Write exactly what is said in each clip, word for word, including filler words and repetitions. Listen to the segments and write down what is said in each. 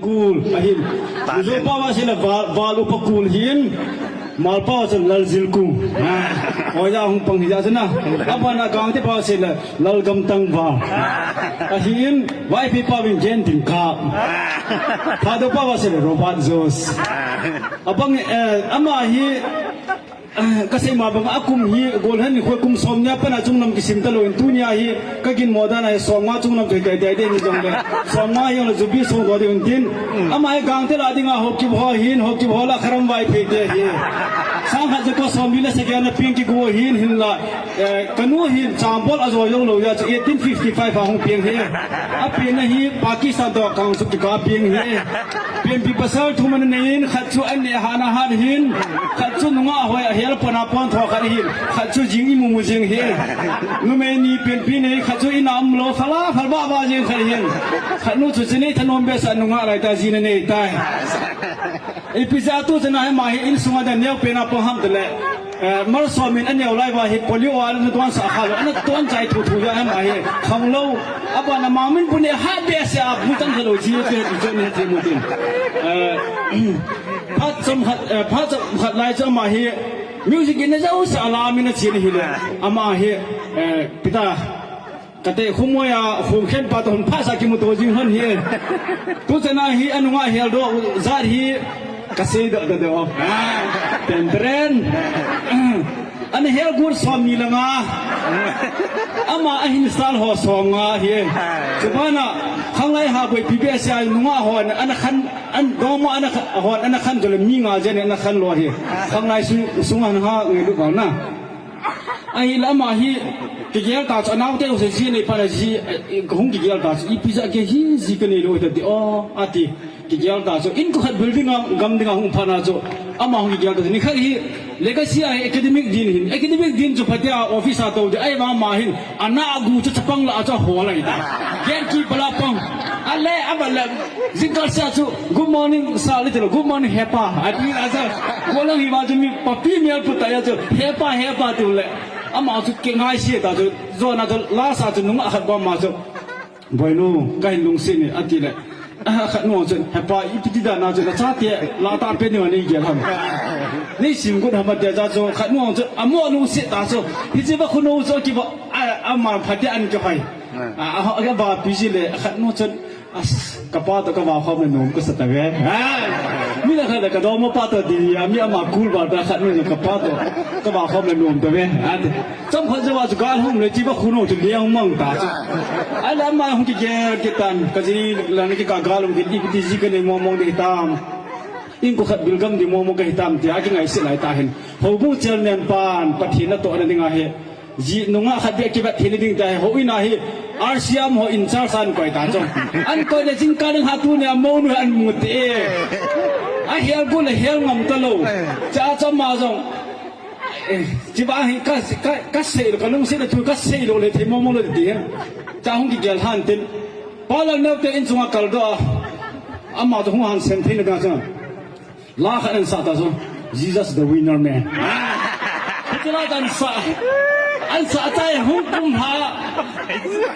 Kul, ahin. Mizo pao a seile Val, Val Upa Kul hin. Hmar pao a seile Lal Zilkung. Ah, hoiya hung pang hija chu na. Abana Gangte pao a seile Lal Gamtang Val. Ahin, Vaiphei pao in Gen Ding Kap. Thadou pao a seile Robert Jones. Abang, eh, ama hi, ah, kasei ma bang a kum hi, golhang nikho kum som nia pat a chunglam kisim talou in tunia hi, kaginmo dan a hi som nga chunglam thei tai tai ding jongle. Som nga hi jongle jubi song do ding un tin. Ama hi Gangte la dinga hop kibol hin, hop kibol a Kharam Vaiphei te hi. Sang khat ja ko som li le sagi a peng kigo hin hinla. Eh, kanu hin chambol a jo jong lou ja chu eighteen fifty-five a hung peng hi. Apenna hi Pakistan toh kang chu kikah peng hi. Penpi pasal thum ana nei in, khat chu an neh han a hat hin, khat chu nungah hoi a hel pon a pon tho khat hin, khat chu jing imu mu jing hi. Numei ni penpi nei, khat chu in a umlou, fala, fal ba ba jing khat hin. Khat nu chu chinei thanom behseh nungah lai ta jin anei tai. Ipi jeh a tu chana hi ama hi insunga dan neo pen a pang ham tile. Eh, Malsom in aneo lai uva hi polio a ana tuan sa kha lou, ana tuan chai thu thu ja ama hi. Khang lou, abana Mang Minpun in hat behseh a bu tang kha lou ji te ti chen he ti mu tin. Eh, phat chomkhat, eh, phat chomkhat lai chu ama hi music in a jao sa la min a chin hi le. Ama hi, eh, pita Kate khumoi a, khum khen pa toh hung pha sa kimuto jing hon hi. Tu chana hi anunga hel doh jat hi kasei doh doh doh. Ah, ten tren. Ana hel gun som ni langa. Ama ahin sal ho som nga hi. Chubana, khanglai ha boi P B S a nunga hon, ana khan, an doma ana kha-, hon, ana khan jole mi nga jen ana khan lou hi. Khanglai sung, sung an ha ngai lu ba na. Ahi lama hi, kigel ta chu, anaote ho se ji nei pa na ji, eh, hung kigel ta chu, ipi ja ke hi ji ka nei lou ta ti, o, ati, kigel ta chu, in ko khat building a, gam ding a hung pha na chu, ama hung kigel ta chu, ni khat hi, legacy a academic din hin, academic din chu phatea office a tou de, ai vang ama hin, ana agu chu chapang la a chu ho lai ta. Gatekeeper la pang. Ale, abale, Jingkah seh chu, "Good morning, sir," le ti lou, "Good morning, hepa." Ati a sir, ko lang hi va chu mi papi mel pu ta ya chu, "Hepa, hepa," ti le. Ama chu kingai si ta chu, jona chu, lasa chu nung a khat ko ama chu, "Boinu, kahin lungset e," ati le. A khat nu chu, "Hepa, ipi ti dan a chu, nachate, la ta pe ni wa nei gel ham. Nei sim gut ham," ati a chu, khat nu chu, amo lungset ta chu, hiche va khu nu chu kiva, a, ama phate an kihoi. A, a, a, va pi ji le, khat nu chu, As, kapa toh kavah khom le nom kasa tave. Hai. Mi la khat le kadom pa toh di, ami ama kul ba ta khat ni kapa toh kavah khom le nom tave. Ati. Chomkhat jou a chu gal hung le chi va khu nu chu liang mang ta chu. Ai la ama hung kigel kitan, kaji la ni kikah gal hung kiti kiti ji kanei mong mong di tam. Inko khat bil gam di mong mong kahi tam tia kingai se lai ta hin. Houbung chairman pan, Pathen natoh na ding ahi. Ji nunga khat beh kibat thei ding ta hi, houin a hi, R C M ho in charge an koi ta chu. An koi le jingkah ding ha tunia monu an mu te. A hel gu le hel ngam ta lou. Cha cha ma jong. Eh, chi ba hi ka, ka, kasei lou, kalungset le thu kasei lou le thei mong mong lou ti. Cha hung kigel han tin. Pa Lalneo te in chunga kal doh a. Ama toh hung han sem thei na ding a chu. La khat an sa ta chu, "Jesus the winner man." Hiche la dan sa. An sa tai hung kum ha.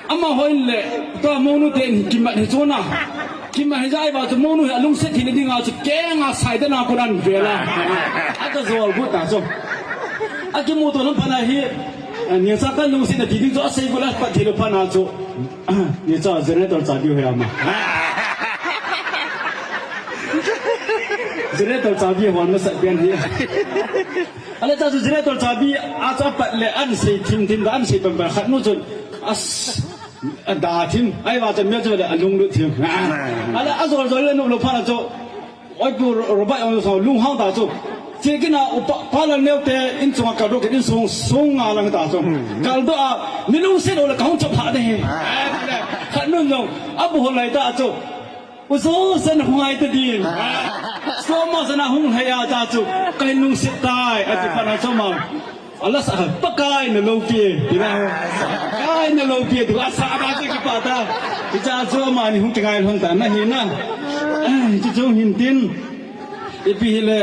Ama hon le, tua monu te ni kimat hi chu na. Kimat hi jai ba chu monu hi alungset hi ni ding a chu kenga sai dan a kon an vela. Ata jol bu ta chu. Akimu to lam pha na hi. Ni sa kan lungset na ti ding chu asei bu la pat hi lo pha na chu. Ni cha generator chabi ho ama. Generator chabi hon masa pian hi. Ale cha chu generator chabi a cha pat le an sei thim thim da an sei pam pam khat nu chun. As, a da thim. Ai va cha me chu le a lung lut thim. Ale a jol jol le nu lo pha na chu. Oi pu ro-, Robert ong so lung hang ta chu. Che kina upa pa Lalneo te in chunga kal doh kit in sung sung nga lang ta chu. Kal doh a ni lungset o le ka hung chop ha de he. Khat nun jong a bu hon lai ta chu. U zo san hung ai ta din. So ma sana hung hai a ta chu. Ka hin lungset tai a ti pa na chu ma. Ala sa, Pakai na loupi e, ti na. Pakai na loupi e, ti a sa ba ti kipa ta. Hicha chu ama ni hung kingai lhon ta na hi na. Ai, chu chu hin tin. Ipi hile,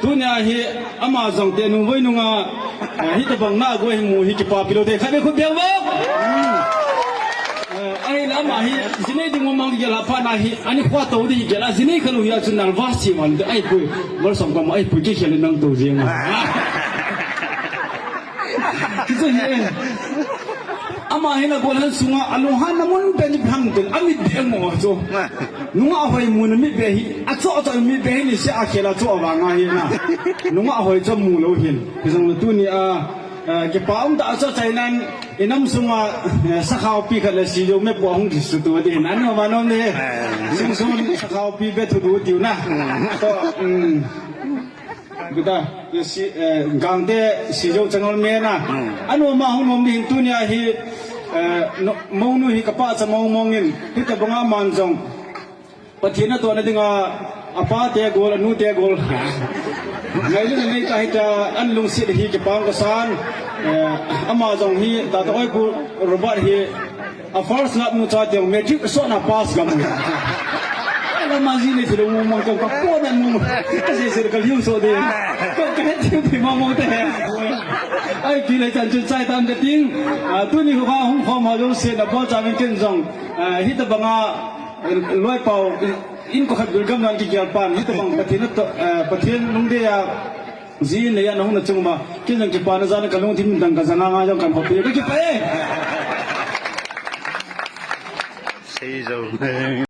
tunia hi ama jong te nung voi nunga, eh, hitabang na go hi mu hi kipapi lou te. Khat be khut beng bo. Eh, ai Ama hi, jinei ding mong mong gel a phat na hi, ani khua to di gel a, jinei khalu hi a chun nervous chi man, ai pui, Malsawm koma, ai pui, kikhel nang to jing. Kichu hi, ama hi na gollhang sunga, alunghan na mun be ni ham tin, amit be mo chu. Nunga hoi mun mit be hi, acho cho mit be hi ni se a khel a chu avanga hi na. Nunga hoi chu mu lou hin. Kijong le tuni a, eh, kipa um ta chu chainan, inam sunga, eh, sakhaopi khat le sijou me po hung thi su tu di hin. Anu ma nom ni. Sung sung sakhaopi be thu du tiu na. To, um, Guta, si, eh, Gangte sijou changal me na. Anu ma hung nom ni hin tunia hi, eh, no, monu hi kapa cha mong mong in. Hita banga man jong. Pathen natohna dinga, apa te gol, anu te gol. Ngailutna nei ta hita, an lungset hi kipah kasan. Eh, ama jong hi, tata oi pu Robert hi, a first love nu cha te matric so na pass gam. Ala ma ji ni thilo mo mo ka po na mo. Ka se se ka liu so de. Ka ka ti ti mo mo te. Ai ki le chan chun chai tan ka ting. Ah, tuni hu ka hung khom ha lo se na bol cha min ken jong. Ah, hita banga Loi pau, in ko khat bil gam nan kigel pan, hita bang Pathen to, eh, Pathen lungdei a, ji in le ya na hung na chung ma, kin jong kipa na jana ka lungthim dang ka jana nga jong kan hopi, ka kipa e. Sei jo.